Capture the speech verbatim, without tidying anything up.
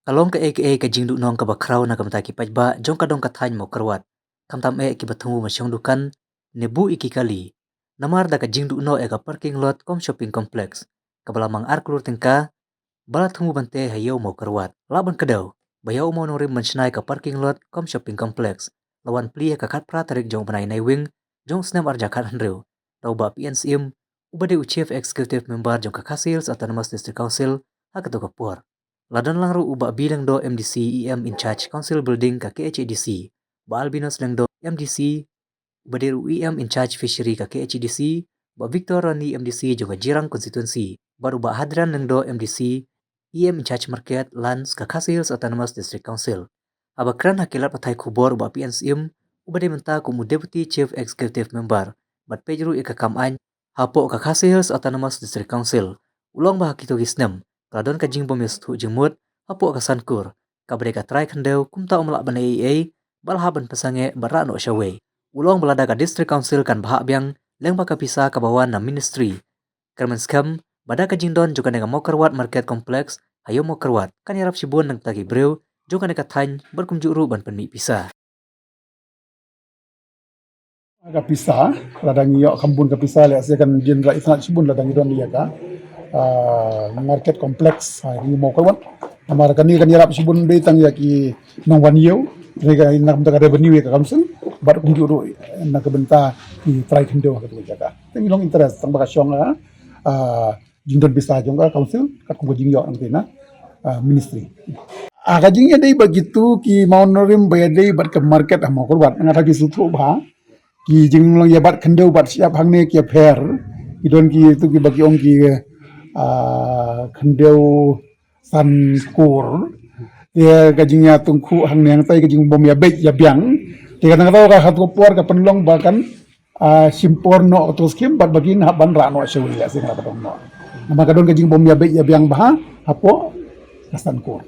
Ka long kaei kaei ka jingduhnong kaba khraw na ka bynta ki paidbah jong ka dong ka thaiñ Mawkyrwat, khamtam eh kiba thmu ban shong dukan ne buh ïa ki kali namar da ka jingduhnoh ïa ka parking lot cum shopping complex kaba la mang ar klur tyngka ba la thmu ban tei ha Ïew Mawkyrwat. Lah ban kdew ba ïa u mawnongrim ban shna ïa ka parking lot cum shopping complex la wan plie ha ka khatphra tarik jong u bnai Naiwieng jong u snem arhajar khathynriew da u Bah P N Syiem uba dei u Chief Executive Member jong ka Khasi Hills Autonomous District Council ha kato ka por. La don lang ruh u Bah B Lyngdoh, M D C E M in charge Council Building ka K H A D C, Bah Albinus Lyngdoh, M D C uba dei ruh E M in charge Fishery ka K H A D C, Bah Victor Rani, M D C jong ka Jirang Constituency, bad u Bah Hadran Lyngdoh, M D C, E M in charge Market Lands ka Khasi Hills Autonomous District Council. Haba kren ha ki lad pathai khubor u Bah P N Syiem uba dei mynta kum u Deputy Chief Executive Member bad peit ruh ïa ka kam aiñ hapoh ka Khasi Hills Autonomous District Council, u la ong ba ha kito ki snem ka la don ka jingbym ïasngewthuh jingmut hapoh ka San Kur kaba dei ka trai khyndew, kumta um lah ban ai ei ei ba la hap ban pynsangeh bad rah noh shawei. U la ong ba lada ka District Council kan bhah biang lyngba ka pisa kaba wan na Ministry, kyrmen skhem ba da ka jingdon jong kane ka Mawkyrwat Market Complex ha Ïew Mawkyrwat kan ïarap shibun na ka bynta ki briew jong kane ka thaiñ bad kumjuh ruh ban pynmih pisa. Ka pisa, lada ngi ïoh kham bun ka pisa, lehse kan jin la ithnat shibun lada ngi don ïa ka, ah, market complex ha Ïew Mawkyrwat. Namar kane kan ïarap shibun dei tang ïa ki nongwan ïew, kane ka na ka bynta ka revenue ïa ka council, bad kumjuh ruh na ka bynta ki trai khyndew ha katu ka jaka. Te ngi long interest tang ba ka shong, ah, ah, jingdon pisa jong ka council katkum ka jingïoh nangta na, ah, ministry. Ah, ka jingïadei bad kitu ki mawnongrim ba ïadei bad ka market ha Mawkyrwat, nga ta ki suthu bha ki jinglong ïa bad khyndew bad shyiap hangne ki ïapher, ki don kitu kiba ki ong ki, ah, khyndew San Kur. Te ka jingïatyngkhuh hangne hangtai ka jingbym ïabeit ïabiang. Te kata kata ka ha tu ka por ka pynlong ba kan, ah, shim por noh kato ka skim bad ba kin hap ban rah noh shawei, lehse nga la ka dong noh. Namar ka don ka jingbym ïabeit ïabiang bha hapoh ka San Kur.